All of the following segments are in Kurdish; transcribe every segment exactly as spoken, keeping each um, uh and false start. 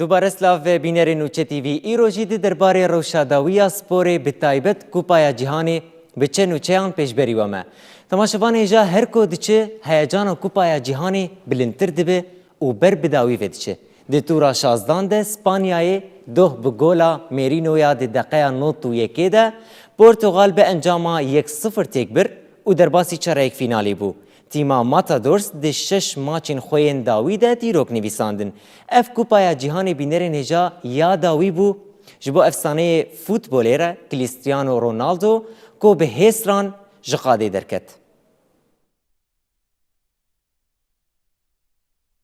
Dubare silav ve bînerê Nûçe T V. Îro jî di derbarê rewşa dawî ya sporê, bi taybet Kupaya Cîhanê, bi çend nûçeyan pêşberî we me. Temaşevanê hêja, her ku diçe, heyecana Kupaya Cîhanê bilindtir dibe û ber bi dawî ve diçe. Di tûra şazdan de Spanyayê doh bi gola Merinoya di deqeya nod û yekê de Portugal bi encama yek sifir têk bir û derbasî çareyek fînalê bû. Tîma Matadors di şeş maçên xwe yên dawî de dîrok nivîsandin. Ev Kupaya Cîhanê bînerên hêja ya dawî bû ji bo efsaneyê futbolê re Cristiano Ronaldo, ku bi hêsran ji qadê derket.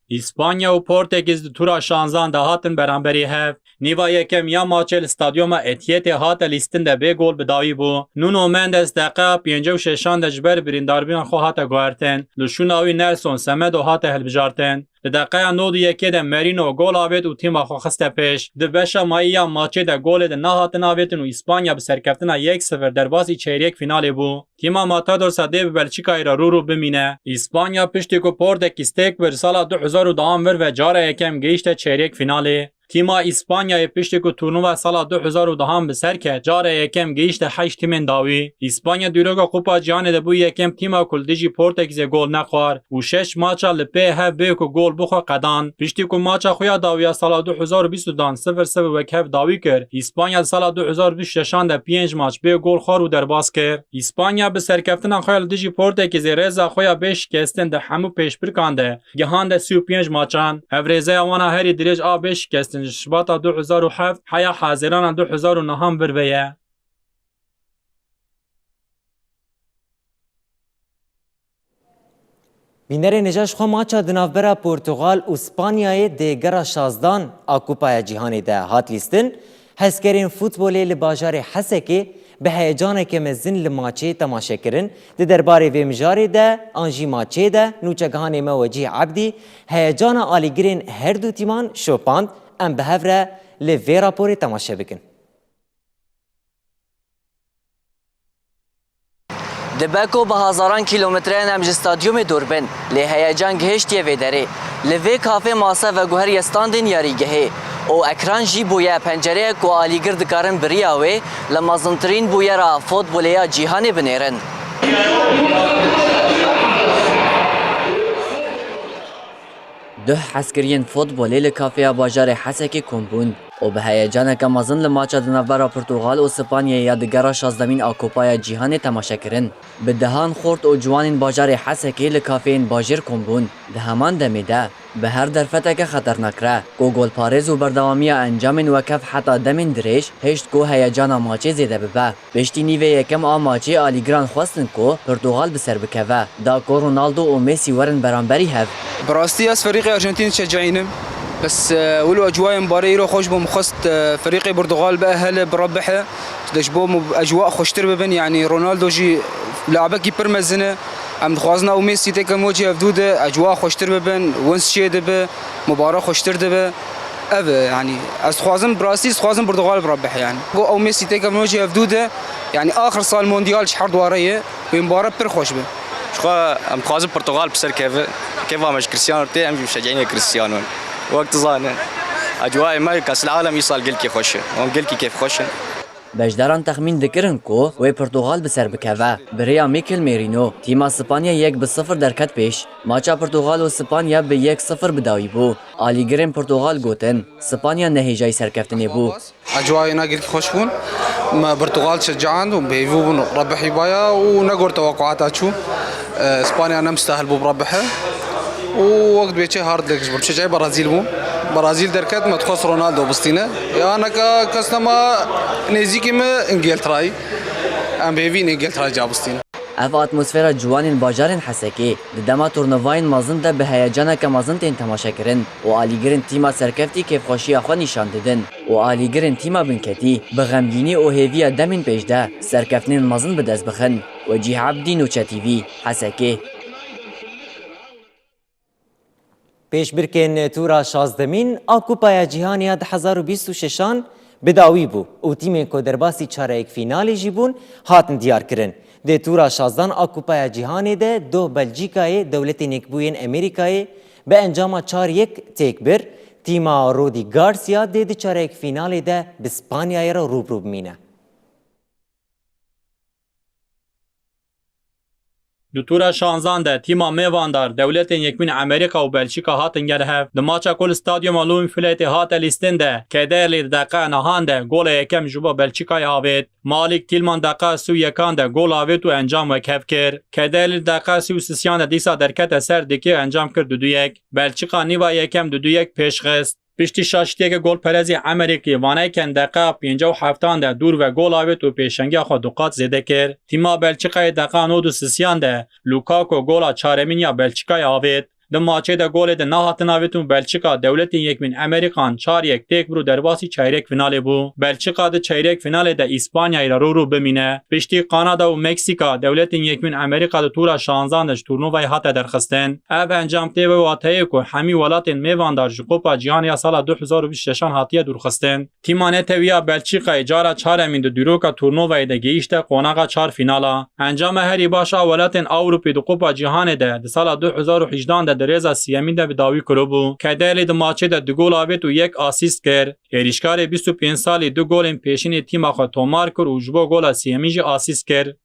Îspanya û Portekiz di tûra şanzan de hatin beramberî hev. Nîva yekem ya maçê li stadyuma Etihadê hate lîstin de bê gol bi dawî bû. Nuno Mendes deqeya pêncî û şeşan de ji ber birîndarbûna xwe hate guhertin. Li şûna wî Nelson Semedo hate hilbijartin. Li deqeya nod û yekê de Merino gol avêt û tîma xwe xiste pêş. Di beşa mayî ya maçê de golê di nehatin avêtin û Îspanya bi serkeftina yek sifir derbasî çeyrek fînalê bû. Tîma Matadorsa dê bi Belçîkayê re rû rû bimîne. Îspanya piştî ku Portekiz têk bir sala du hezar û dehan vir ve cara yekem gihîşte çeyrek fînalê. Tîma Îspanyayê piştî ku turnuva sala du hezar û dehan bi ser ket, cara yekem gihîşte heşt tîmên dawî. Îspanya dîroka Kupa Cîhanê de bû yekem tîma ku li dijî Portekizê gol nexwar û şeş maça li pê hev bê ku gol bixwe qedan. Piştî ku maça xwe ya dawî ya sala du hezar û bîst û dan sifir sifir wek hev dawî kir, Îspanya di sala du hezar û bîst û şeşan de pênc maç bê gol xwar û derbas kir. Îspanya bi serkeftina xwe ya li dijî Portekizê rêza xwe ya bê şikestin di hemû pêşbirkan de gihande sî û pênc maçan. Ev rêzeya wan a herî dirêj a bê şikestin ji Şibata du hezar û heft heya Hezîrana du hezar û nehan vir ve ye. Bînerên hêja, ji xwe maça di navbera Portugal û Spanyayê di gera şazdan a Kupaya Cîhanê de hat lîstin. Hezkerên futbolê li bajarê Hesekê bi heyecaneke mezin li maçê temaşe kirin. Di derbarê vê mijarê de an jî maçê de nûçegihanê me Wecîh Ebdî heyecana alîgirên her du tîman şopand. Em bi hev re li vê raporê temaşe bikin. Dibe ku bi hezaran kîlometreyan em ji stadyumê dûr bin, lê heyecan gihiştiye vê derê. Li vê kafê mase veguheriye standên yarîgehê û ekran jî bûye pencereyek ku alîgir dikarin bi riya wê li mezintirîn bûyera futbolê ya cîhanê binêrin. Duh hezkiriyên futbolê li kafeya bajarê Hesekê kom bûn û bi heyecaneke mezin li maça di navbera Portugal û Spanyayê ya di gera şazdemîn a Kupaya Cîhanê temaşe kirin. Bi dehan xort û ciwanên bajarê Hesekê li kafeyên bajêr kom bûn. Di heman demê de bi her derfeteke xeternak re ku golparêz û berdewamiya encamên wekhev heta demên dirêj hişt ku heyecana maçê zêde bibe. Piştî nîvê yekem a maçê alîgiran xwestin ku Portugal bi ser bikeve, da ku Ronaldo û Messi werin beramberî hev. Bi rastî ez ferîqê Arjantîn şeceyînim. Bes, e, wilo ecwayê mibarê îro xweş bû, min xwest, e, ferîqê Portugal biehele, birebihe. De ji bo min ecwa xweştir bibin, yanî Ronaldo jî labekî pir mezin e. Em dixwazin ew Messi têke mocî hevdû de ecwa xweştir bibin, wins çê dibe, mibare xweştir dibe. Ev e, yanî ez dixwazim, bi rastî dixwazim Portugal birebih, yanî. Ku ew Messi têke nojî hevdû de, yanî axir sal Mondial ji her dware ye, wê mibare pir xweş be. Jixwe em dixwazin Portugal bi ser keve, keva me ji Cristiano tê, em jî şeceyînê Cristiano in. Wek tu zane, ecwayê me Kas el Alem îsal gelkî xweş e. Em gelkî kêfxweş in. Beşdaran texmîn dikirin ku wê Portugal bi ser bikeve. Bi rêya Mikel Merino, tîma Spanya yek bi sifir derket pêş. Maça Portugal û Spanya bi yek sifir bi dawî bû. Alîgirên Portugal gotin, Spanya nehêjayî serkeftinê bû. Ecwayê ne gelkî xweş bûn. Me Portugal şecand û bi hêvî bûn rebihî baya û ne gor teweqûata çû. E, Spanya ne mistahil bû bi rebihe. Û wek dibê çê hard lek ji bo şecayê Brazîl bû. Brazîl derket, me dixwest Ronaldo bistîne. Ya neka kes nema nêzîkî me Îngilterayî. Em bi hêvî Îngilterayî ca bistîne. Ev atmosfera ciwanên bajarên Hesekê di dema turnuvayên mezin de bi heyecaneke mezin tên temaşekirin û alîgirên tîma serkeftî kêfxweşiya xwe nîşan didin û alîgirên tîma binketî bi xemgînî û hêviya demên pêş de serkeftinên mezin bi dest bixin. Wecîh Ebdî, Nûçe T V, Hesekê. Pêşbirkên tûra şazdemîn a Kupaya Cîhanê ya du hezar û bîst û şeşan bi dawî bû û tîmên ku derbasî çareyek fînalê jî bûn, hatin diyarkirin. Di tûra şazdan a Kupaya Cîhanê de doh Belcîkayê, Dewletên Yekbûyên Amerîkayê, bi encama çar yek têk bir. Tîma Rûdî Garsîa dê di çarek fînalê de bi Spanyayê re rû bi rû bimîne. Di tûra şanzan de tîma mêvandar dewletên Yekbûn Amerîka û Belçîka hatin gel hev. Di maça ku li stadyuma Louis Fletê hate lîstin de, Kederlî di deqeya nihan de gola yekem ji bo Belçîkayê avêt. Malik Tîlman deqeya sî û yekan de gol avêt û encam wekhev kir. Kederlî deqeya sî û sisiyan de dîsa derkete ser dikê û encam kir du du yek. Belçîka nîva yekem du du yek pêş xist. Piştî şaştiyeke golperezê Emerîkî, Van Eyken deqeya pêncî û heftan de dûr ve gol avêt û pêşengiya xwe du qat zêde kir. Tîma Belçîkayê deqeya nod û sisiyan de Lukaku gola çaremîn ya Belçîkayê avêt. Di maçê de golê di nehatin avêtin û Belçîka dewletên Yekbûn Emerîkan çar yek têk bir û derbasî çeyrek fînalê bû. Belçîka di çeyrek fînalê de Îspanyayê re rû rû bimîne. Piştî Kanada û Meksîka, dewletên Yekbûn Emerîka di tûra şanzan de ji turnuvayê hate derxistin. Ev encam tê wê wateyê ku hemî welatên mêvandar ji Kupa Cîhanê ya sala du hezar û bîst û şeşan hatiye dûrxistin. Tîma netewiya Belçîkayê cara çaremîn di dîroka turnuvayê de gehişte qonaxa çar fînala. Encama herî baş a welatên Ewropî di Kupa Cîhanê de di sala du hezar û hejdan de di rêza siyemîn de bi dawî kiribû. Kederlî di maçê de du gol avêt û yek asîst kir. Êrîşkarê bîst û pênc salî du golên pêşînê tîma xwe tomar kir û ji bo gola siyemîn jî asîst kir.